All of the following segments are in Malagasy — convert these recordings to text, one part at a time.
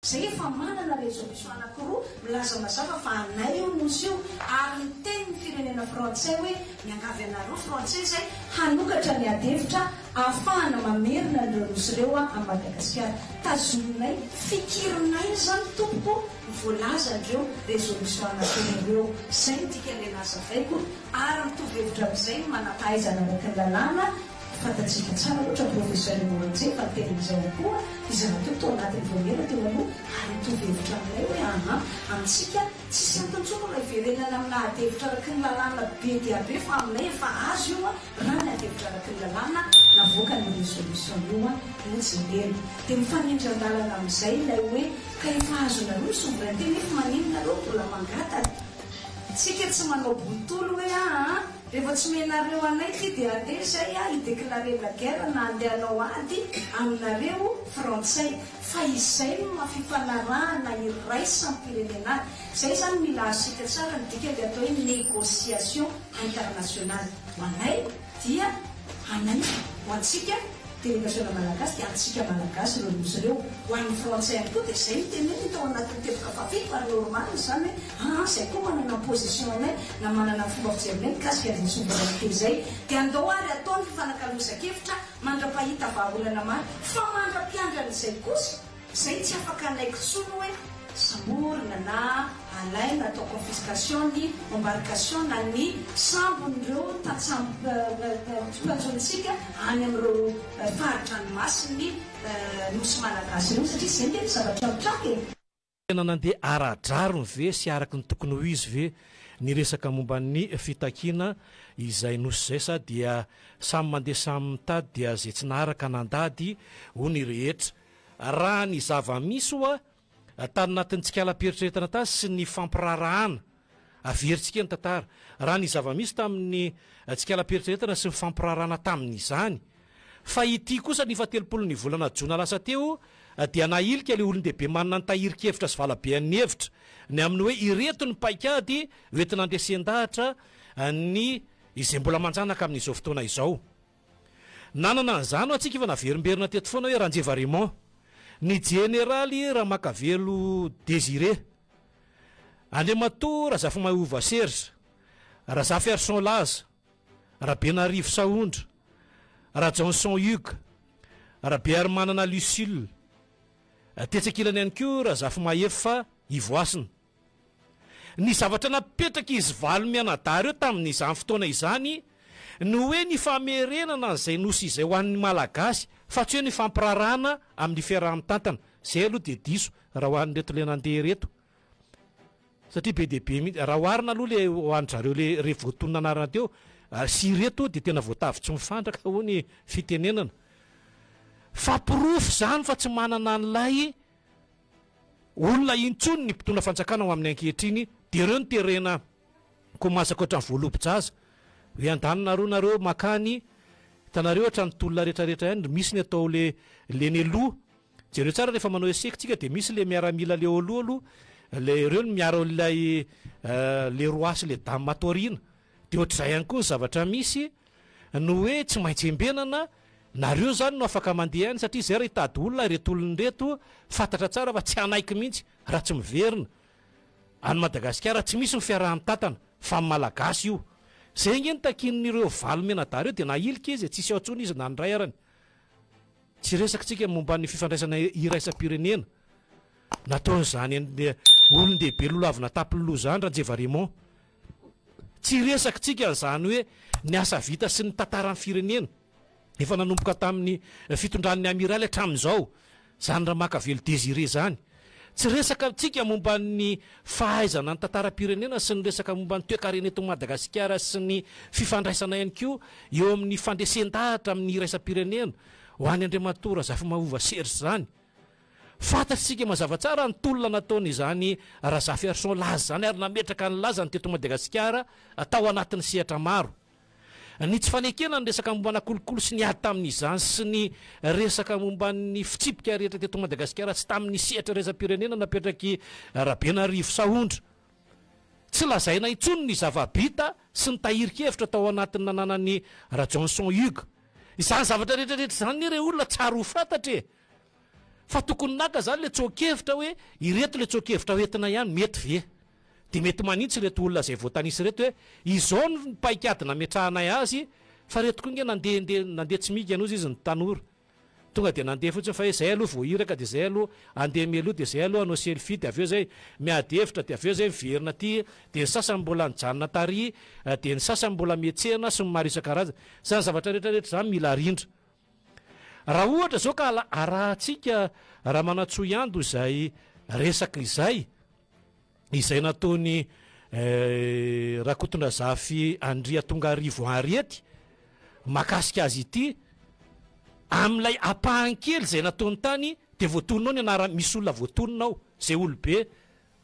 Zay efa manana resolution anakiroa milaza mazava fa anay io nosy io ary niteny ny firenena frantsay hoe miangavy anareo frantsay zay hanokatra ny ady hevitra ahafahana mamerina an'ireo nosy ireo a Madagasikara. Tazominay, fikirinay izany tompoko ny voalazan'ireo resolution anakiroa ireo. Zay no dikan'ilay nazavaiko ary mitovy hevitra amin'izay ny manam-pahaizana araka ny lalàna. Fantatsika tsara loatra Professeur Moranjy fa niteny an'izao koa izy rahateo tao anatin'ny vaomiera teo aloha ary nitovy hevitra aminay hoe aa amintsika tsisy antony intsony mbola hiverenana amina ady hevitra araky ny lalàna be dia be fa aminay efa azo io raha ny ady hevitra araky ny lalàna navoakan'io resolution io no jerena. Dia mifanindry andalana amin'izay ilay hoe ka efa azonareo ny souveraineté nefa maninona nareo mbola mangataka? Tsika tsy manao bontolo hoe aa Rehefa tsy omenareo anay ty dia andeha zay ah hi declarer la guerre na andeha hanao ady aminareo frantsay fa izay no maha fifanarahana iraisam-pirenena azy. Zay zany mila azontsika tsara ny dikany le atao hoe négociation internationale. Ho anay dia anay, ho antsika Delegasiona malagasy dia antsika malagasy ireo nosy ireo. Ho an'ny frantsay ihany koa dia izay no teneniny tao anatin'ny teboka fahafito ary normal izany hoe aa izay koa manana ny position anay na manana ny fomba fijerinay mikasika an'izay souveraineté izay dia andao ary atao ny fifanakalozan-kevitra mandra-pahita vahaolana marina fa mandra-piandry an'izay kosa Zay tsy afaka hanaiky tsony hoe samborina na alaina atao confiscation ny embarcation na ny sambon'ireo tantsambo mpanjonontsika any amin'ireo fari-dranomasin'ny nosy malagasy ireo satria zay nge ny zavatra mitranga e! Tena nandeha ara-drariny ve sy araka ny tokony ho izy ve ny resaka momba ny fitakiana izay nosy izay sa dia samy mandeha samy mitady dia izay tsy naharaka nandady hoy ny rehetra? Raha ny zava-misy ho'a, tany anatin'ny tsikalam-pieritreretana tany sy ny fampiraharahana, averintsika ny tantara, raha ny zava-misy tamin'ny tsikalam-pieritreretana sy ny fampiraharahana tamin'izany, fa ity kosa ny fahatelopolo ny volana jona lasa teo dia nahilika ilay olon-dehibe manana ny tahirin-kevitra sy valabean'ny hevitra ny amin'ny hoe ireto ny paikady hoentina handresen-dahatra ny izay mbola manjanaka amin'izao fotoana izao. Nanana an'izany ho'a tsika efa naverimberina teto foana hoe Ranjeva Raymond, ny Jeneraly Ramakavelo Désiré, Andriamatoa Razafimahova Serge, Razafiarison Laza, Rabenarivo Sahondra, Rajaonson Hugues, Rabearimanana Lucille, tetsy ankilany ihany koa Razafimahefa Ivohasina. Ny zavatra napetrak'izy valo mianadahy ireo tamin'izany fotoana izany ny hoe ny famerenana an'izay nosy izay ho an'ny Malagasy fa tsy hoe ny fampirarahana amin'ny fiaraha-mitantana. Izay aloha dia diso raha ho an'ireto le nandeha ireto satria be dia be mihitsy, raha oharina aloha le ho an-dry zareo le re voatonona anarana teo sy ireto dia tena voatavo tsy mifandraka hoy ny fitenenana. Fa porofo izany fa tsy manana an'ilay olona intsony ny mpitondra fanjakana ao aminy ankehitriny dia ireo no terena ko masaka ohatran'ny voalobo-jaza hoe andany nareo nareo makany hitanareo ohatran'ny tolona rehetra rehetra ihany misy ny atao le le ny aloha jereo tsara rehefa manao esec tsika dia misy le miaramila le eo aloha aloha le ireo no miaro ilay le roi sy le dame ato aoriana dia ohatr'izay ihany koa ny zavatra misy No hoe tsy maintsy embenana, nareo zany no afaka mandeha any satria zay raha hitady olona ireto olona ireto fantatra tsara fa tsy hanaiky mihitsy raha tsy miverina any Madagasikara, tsy misy ny fiaraha-mitantana fa ny Malagasy io. Zay ange no takian'ireo valo mianadahy ireo dia nahilika izy e, tsisy ao intsony izy na ny iray arany. Tsy resaka tsika momba ny fifandraisana iraisam-pirenena nataon'izany olon-dehibe lolavina tampony loha izany Ranjeva Raymond. Tsy resaka tsika an'izany hoe ny asa vita sy ny tantaran'ny firenena efa nanomboka tamin'ny fitondran'ny Amiraly hatramin'izao izany Ramakavelo Désiré izany. Tsy resaka tsika momba ny fahaizana ny tantaram-pirenena sy ny resaka momba ny toekarena eto Madagasikara sy ny fifandraisana ihany koa eo amin'ny fandresen-dahatra amin'ny iraisam-pirenena ho an'i Andriamatoa Razafimahova Serge izany. Fantatsika mazava tsara ny tolona nataon'izany Razafiarison Laza izany ary nametraka ny lazany teto Madagasikara tao anatin'ny sehatra maro. Ny tsy fanekena ny resaka mombana kolikoly sy ny ady tamin'izany sy ny resaka momba ny fitsipika rehetra teto Madagasikara tsy tamin'ny sehatra iraisam-pirenena napetrak'i Rabenarivo Sahondra. Tsy lazaina intsony ny zava-bita sy ny tahirin-kevitra tao anatin'ny nananan'i Rajohnson Hugues. Izany zavatra rehetra rehetra izany anie re olona tsara ho fantatra e! Fa tokony naka zany le tsoa-kevitra hoe ireto le tsoa-kevitra ho entina ihany mety ve? Dia mety manitsy ireto olona izay voatanisa ireto hoe izao ny paikady nametrahanay azy fa ireto koa nge nandehandeha nandeha tsy mihiga nozy izy ny tanora. Tonga dia nandeha fotsiny fa hoe zay aloha vao iraka dia zay aloha andeha mialoha dia zay aloha hanao selfie dia avy eo zay miady hevitra dia avy eo zay miverina aty dia ny sasany mbola nijanona tary dia ny sasany mbola mietsehana sy ny maro isan-karazany. Izany zavatra rehetra rehetra izany mila arindra. Raha ohatra izao ka arahantsika Ramanantsoa Ihando izay resaka izay, izay nataon'i Rakotondrazafy Andriatongarivo Henriette mahakasika azy ity, amin'ilay ampahany kely izay nataony tany dia voatonona ao ny anarany, misy olona voatonona ao, izay olobe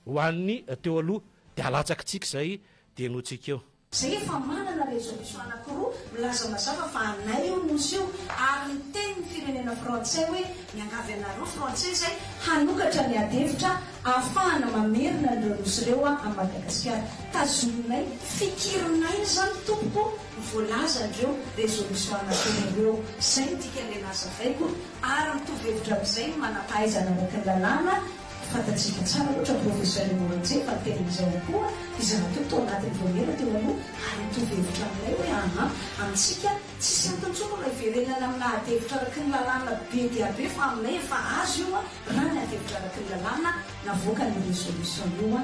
ho an'ny teo aloha, dia alatsakitsika izay dia henointsika eo. Zay efa manana resolution anakiroa milaza mazava fa anay io nosy io ary niteny ny firenena frantsay hoe miangavy anareo frantsay zay hanokatra ny ady hevitra ahafahana mamerina an'ireo nosy ireo a Madagasikara. Tazominay, fikirinay izany tompoko ny voalazan'ireo resolution anakiroa ireo. Zay ny dikan'ilay nazavaiko ary mitovy hevitra amin'izay ny manam-pahaizana araka ny lalàna. Fantatsika tsara loatra Professeur Moranjy fa niteny an'izay ihany koa izy rahateo tao anatin'ny vaomiera teo aloha ary mitovy hevitra aminay hoe aa amintsika tsisy antony intsony mbola hiverenana amina ady hevitra araky ny lalàna be dia be fa aminay efa azo io raha ny ady hevitra araky ny lalàna navoakan'io resolution io no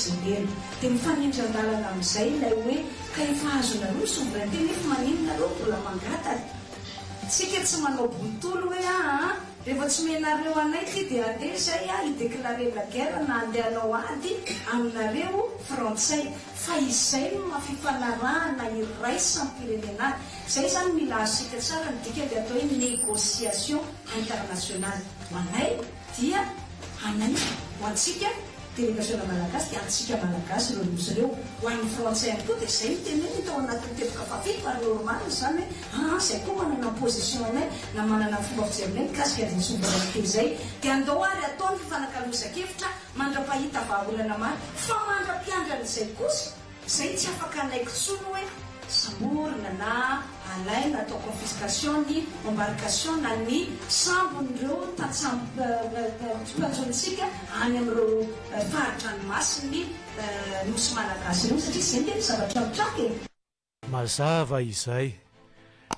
jerena dia mifanindry andalana amin'izay ilay hoe ka efa azonareo ny souveraineté nefa maninona nareo mbola mangataka Tsika tsy manao bontolo hoe aa Rehefa tsy omenareo anay ty dia andeha izay aho hi-declarer la guerre na andeha hanao ady aminareo frantsay fa izay no maha fifanarahana iraisam-pirenena azy. Izay izany mila azontsika tsara ny dikany dia atao hoe négociation internationale. Ho anay dia anay, ho antsika Delegasiona malagasy dia antsika malagasy ireo nosy ireo. Ho an'ny frantsay ihany koa dia izay no teneniny tao anatin'ny teboka fahafito ary normal izany hoe aa izay koa manana ny position anay na manana ny fomba fijerinay mikasika an'izay souveraineté izay dia andao ary atao ny fifanakalozan-kevitra mandra-pahita vahaolana marina fa mandra-piandry an'izay kosa Zay tsy afaka hanaiky tsony hoe samborina na alaina atao confiscation ny embarcation na ny sambon'ireo tantsambo mpanjonontsika any amin'ireo fari-dranomasin'ny nosy malagasy ireo satria zay nge ny zavatra mitranga e! Mazava izay.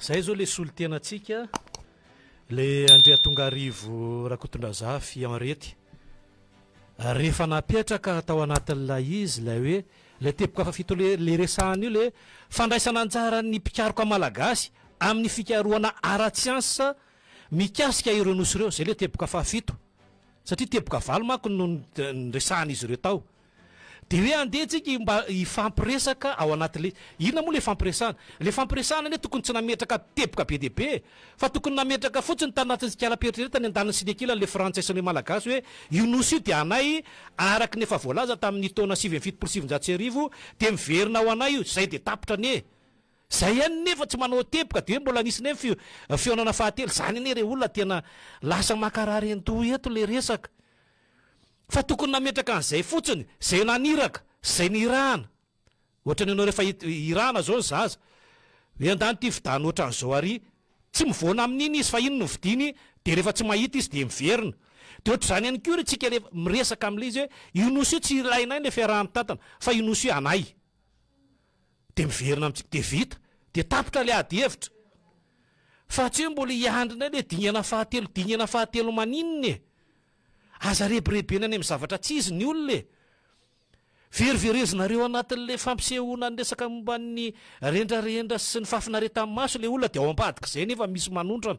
Zay zao le solontenantsika le Andriatongarivo Rakotondrazafy Henriette. Rehefa napetraka tao anatin'ilay izy ilay hoe ilay teboka fahafito le le resahana io le fandraisana anjaran'ny mpikaroka malagasy amin'ny fikarohana ara-tsiansa mikasika ireo nosy ireo, zay le teboka fahafito. Satria teboka valo manko no niresahan'izy ireo tao. Dia hoe andeha tsika mba hifampiresaka ao anatin'ilay inona moa ilay fampiresahana? Ilay fampiresahana anie tokony tsy nametraka teboka be dia be e! Fa tokony nametraka fotsiny tanatin'ny tsikalam-pieritreretana ny andaniny sy ny ankilany ilay frantsay sy ilay malagasy hoe io nosy io dia anay araka ny efa voalaza tamin'ny taona 1979 dia miverina ho anay io, izay dia tapitra anie e! Izay ihany nefa tsy manao teboka dia hoe mbola nisy indray ny fihaonana fahatelo, izany anie re olona tena lasa mankarary an-doha eto ilay resaka. Fa tokony nametraka an'izay fotsiny, izay naniraka, izay nirahana. Ohatran'ny ianao rehefa irahana izao ny zaza, hoe andany ity vidano ohatran'izao ary, tsy mivoana amin'iny izy fa iny no vidiany, dia rehefa tsy mahita izy dia miverina. Dia ohatr'izany ihany koa ry tsika rehefa miresaka amin'ilay izy hoe io nosy io tsy ilainay ilay fiaraha-mitantana fa io nosy io anay. Dia miverina amintsika, dia vita, dia tapitra ilay ady hevitra. Fa tsy hoe mbola hiandry indray ilay dingana fahatelo, dingana fahatelo maninona e? Aza rebirebena any amin'ny zavatra tsy izy ny olona e! Veriverezinareo anatin'ilay fampisehoana ny resaka momba ny rendrarendra sy ny fahafinaretan'ny maso ilay olona dia ao ambadik'izay nefa misy manondrana.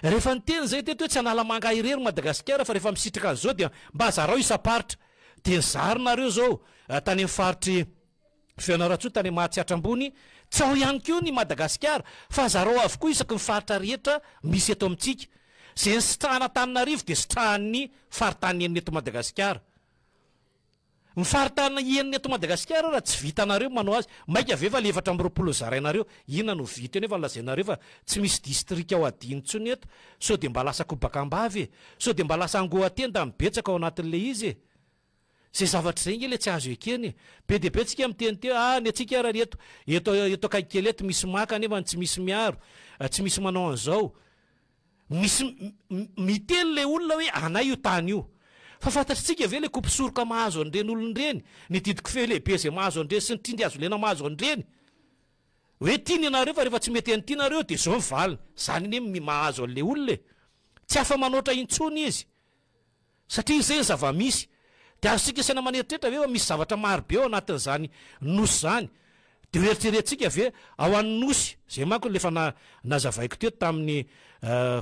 Rehefa niteny izay teto hoe tsy Analamanga irery Madagasikara fa rehefa misitraka an'izao dia mba zarao isam-paritra. Dia nizara nareo izao tany amin'ny faritr'i Fianarantsoa tany Mahatsiatra Ambony, tsy ao ihany koa ny Madagasikara fa zarao avokoa isaky ny faritra rehetra misy eto amintsika. Izay nisitrahana Antananarivo dia sitrahan'ny faritany enina eto Madagasikara. Ny faritany enina eto Madagasikara raha tsy vitanareo manao azy, maika ve fa le 24 zarainareo, inona no vita eo nefa lazainareo fa tsy misy distrika ho adino intsony eto, sao dia mba lasa kobaka am-bava e, sao dia mba lasa angoatenda ny betsaka ao anatin'le izy e. Zay zavatra zay nge le tsy azo ekena e! Be dia be tsika miteny teo, ah ny antsika ara ry eto, eto eto akaiky kely eto misy maka nefa tsy misy miaro, tsy misy manao an'izao. Misy miteny ilay olona hoe anay io tany io. Fa fantatritsika ve ilay kopisoroka mahazo an'ireny olona ireny, ny didikofehy lehibe izay mahazo an'ireny sy ny trindry hazo lena mahazo an'ireny? Hoe tiany ianareo fa rehefa tsy mety an'ity nareo dia izao ny valiny. Izany anie ny mahazo an'ilay olona e. Tsy afa-manoatra intsony izy. Satria izay ny zava-misy. Dia azontsika asaina maneritreritra ve fa misy zavatra maro be ao anatin'izany nosy izany? Dia ho eritreretintsika ve ao an'ny nosy, izay manko ilay efa nazavaiko teto tamin'ny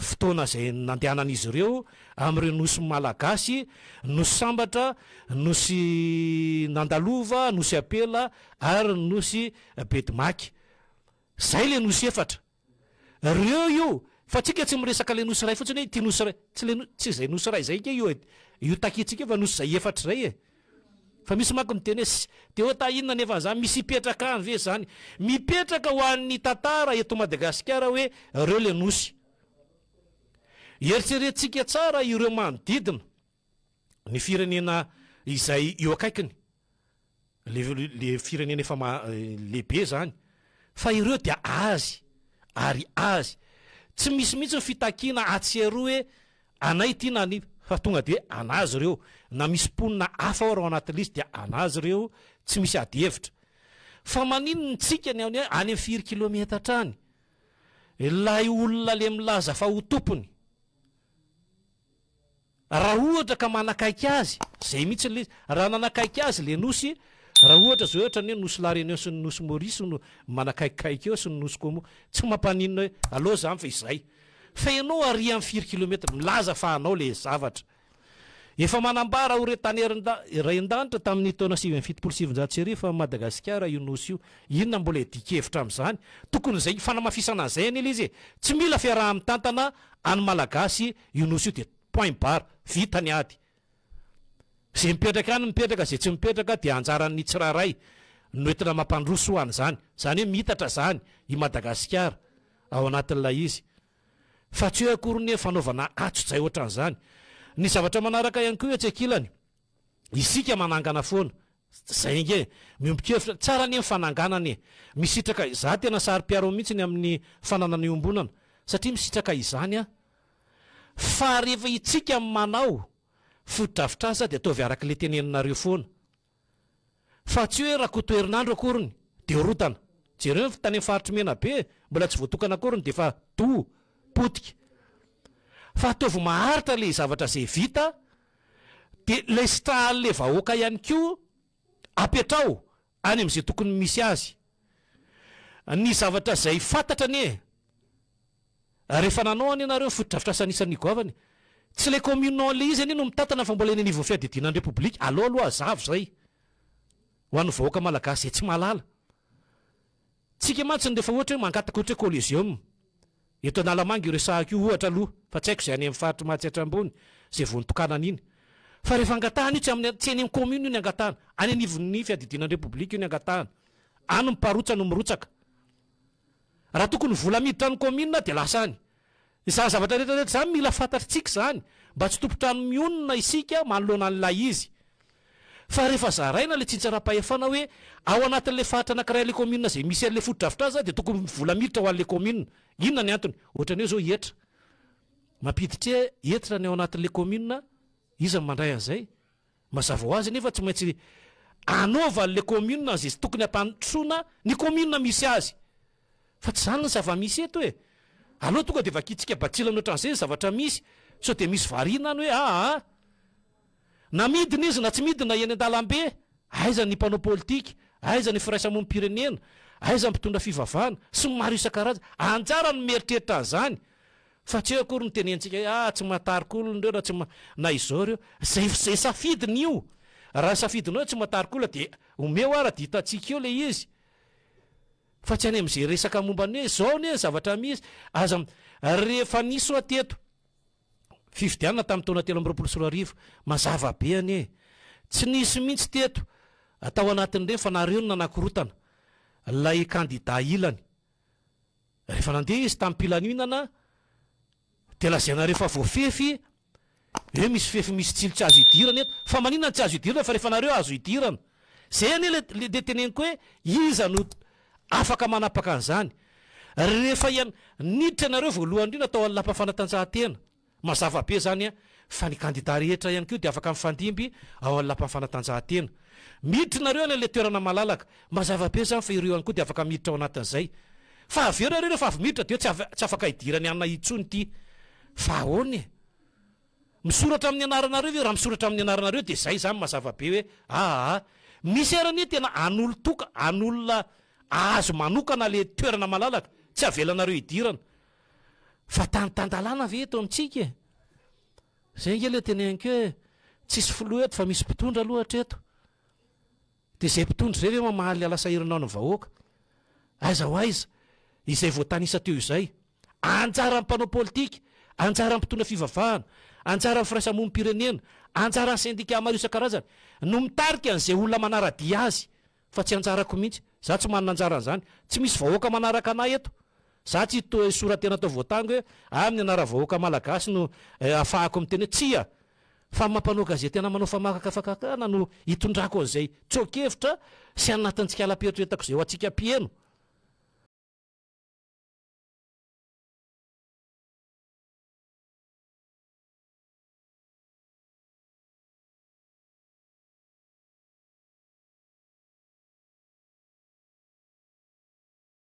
fotoana izay nandehanan'izy ireo amin'ireo nosy malagasy, nosy Sambatra, nosy Nandalova, nosy Apela ary ny nosy Bedimaky. Izay ilay nosy efatra. Reo io, fa tsika tsy miresaka le nosy iray fotsiny hoe ity nosy iray, tsy le tsy izay nosy iray izay nge io e, io takintsika io fa nosy izay efatra izay e. Fa misy manko miteny hoe sy, de hoe ta inona nefa an'izany, misy hipetraka any ve izany? Mipetraka ho an'ny tantara eto Madagasikara hoe reo le nosy. Eritreretintsika tsara ireo manodidina ny firenena izay eo akaikiny. Le le firenena efa ma lehibe zany fa ireo dia azy ary azy. Tsy misy mihitsy ny fitakiana atsy sy eroa hoe anay ity na ny fa tonga dia hoe anazy ireo. Na misy mponina hafa ao ary ao anaty lisy dia anazy ireo, tsy misy ady hevitra. Fa maninona tsika ny any any amin'ny firy kilometatra any? Ilay olona le milaza fa ho tompony. Raha ohatra ka manakaiky azy, zay mihitsy ilay izy, raha nanakaiky azy ilay nosy, raha ohatra zao ohatra ny hoe nosy La Réunion sy ny nosy Maurice no manakaikikaiky eo sy ny nosy Como, tsy mampaninona hoe aleo zany fa izay. Fa ianao ary amin'ny firy kilomètre milaza fa anao ilay zavatra. Efa manambara ho re tany Raindanitra tamin'ny taona 1979 fa Madagasikara io nosy io. Inona mbola hiadian-kevitra amin'izany? Tokony izay fanamafisana an'izay anie ilay izy e. Tsy mila fiaraha-mitantana an'ny Malagasy Io nosy io dia point barre, vita ny ady. Izay mipetraka any mipetraka, izay tsy mipetraka dia anjaran'ny tsirairay no entina mampandroso ho an'izany. Izany hoe miitatra izany i Madagasikara ao anatin'ilay izy. Fa tsy hoe akory ny hoe fanaovana atsojay ohatran'izany. Ny zavatra manaraka ihany koa etsy ankilany, isika manangana foana. Zay ange e! Miombon-kevitra, tsara anie ny fananganana e! Misitraka, za tena saro-piaro mihitsy ny amin'ny fananana iombonana, satria misitraka izany aho. Fa rehefa itsika manao fotodrafitrasa dia ataovy araka ilay teneninareo foana. Fa tsy hoe Rakoto herinandro akoriny dia rodana. Jereo ny tany amin'ny faritr'i Menabe e, mbola tsy voatokana akoriny dia efa do, potika. Fa ataovy maharitra ilay zavatra izay vita Dia ilay sitrahan'ilay vahoaka ihany koa apetraho any amin'izay tokony misy azy. Ny zavatra izay fantatra anie, rehefa nanao anie nareo ny fotodrafitrasa anisan'ny goavana e, tsy ilay commune ao ilay izy anie no mitantana fa mbola eny anivon'ny fiadidiana ny Repoblika, aleo aloha hazava izay ho an'ny vahoaka malagasy izay tsy mahalala. Tsika mantsy rehefa ohatra hoe mangataka ohatra hoe colesium eto Analamanga io resahako io ohatra aloha fa tsy haiko izay any amin'ny faritry Mahatsiatra ambony izay vao nitokanana iny fa rehefa angatahana io tsy amin'ny tsy eny amin'ny commune io ny angatahana any anivon'ny fiadidiana ny repoblika io ny angatahana any ny mparotsa no mirotsaka raha tokony vola miditra any commune dia lasa any Izany zavatra rehetra rehetra izany mila fantatritsika izany mba tsy tompon-trano mionona isika manoloana an'ilay izy. Fa rehefa zaraina ilay tsintsaram-pahefana hoe ao anatin'ilay faritra anankiray ilay commune izay misy an'ilay fotodrafitrasa dia tokony vola miditra ho an'ilay commune. Inona ny antony? Ohatran'ny hoe izao hetra. Mampiditra hetra ny ao anatin'ilay commune, iza no mandray an'izay? Mazava ho azy anefa tsy maintsy anaovan'ilay commune izay tokony hampandrosoana ny commune misy azy. Fa tsy izany ny zava-misy eto e! Aleo tonga dia vakintsika batsilana ohatran'izay ny zavatra misy, sao dia misy variana any hoe aa! Na midina izy na tsy midina eny an-dalambe, aiza ny mpanao politika, aiza ny firaisamonim-pirenena, aiza ny mpitondra fivavahana, sy ny maro isan-karazany. Anjara no mieritreritra an'izany. Fa tsy eo akory no tenentsika hoe ah tsy mahatarik'olona ireo na tsy na izao ireo. Zay zay safidiny io. Raha safidinao hoe tsy mahatarik'olona dia omeo ara dia hitantsika eo ilay izy. Fa tsy any amin'izay resaka momba ny hoe izao anie ny zavatra misy. Aza rehefa nisy hoa teto fifidianana tamin'ny taona 2023, mazava be anie e. Tsy nisy mihitsy teto tao anatin'ireny fa nareo no nanakorotana ilay kandida ilany. Rehefa nandeha izy tamim-pilaminana dia lazainareo fa voafefy hoe misy fefy misy tsilo tsy azo idirana eto. Fa maninona no tsy azo idirana fa rehefa nareo azo idirana? Zay anie le le teneniko hoe iza no afaka manapaka an'izany? Rehefa ian, niditra ianareo voalohany indrindra tao amin'ny lapa fanatanjahantena, mazava be izany fa ny kandida rehetra ihany koa dia afaka mifandimby ao amin'ny lapan'ny fanatanjahantena. Miditra nareo any amin'ilay toerana malalaka, mazava be izany fa ireo ihany koa dia afaka miditra ao anatin'izay. Fa avy eo nareo rehefa avy miditra dia tsy tsy afaka hidirany anona intsony ity. Fa ahoana e? Misoratra amin'ny anaranareo ve? Raha misoratra amin'ny anaranareo dia izay izany mazava be hoe aa. Misy ary anie tena an'olon-toka, an'olona azo manokana ilay toerana malalaka, tsy avelanareo hidirana. Fa tany tan-dalàna ve eto amintsika e? Zay ange le teneniko hoe tsisy filoha eto fa misy mpitondra aloha hatreto. Dia izay mpitondra izay ve mamaly alasahirana ny vahoaka? Aiza ho aiza izay voatanisa teo izay? Anjaran'ny mpanao politika, anjaran'ny mpitondra fivavahana, anjaran'ny firaisamonim-pirenena, anjaran'ny sendika maro isan-karazany no mitarika an'izay olona manara-dia azy Fa tsy anjarako mihitsy. Za tsy manana anjara an'izany. Tsy misy vahoaka manaraka anah eto. Za tsy hisora-tena atao voatango hoe amin'ny anaran'ny vahoaka malagasy no ahafahako miteny hoe tsia! Fa ny maha mpanao gazety anah manao famakafakana no hitondrako an'izay tsoa-kevitra sy anatin'ny tsikalam-pieritreretako izay ho antsika mpiheno.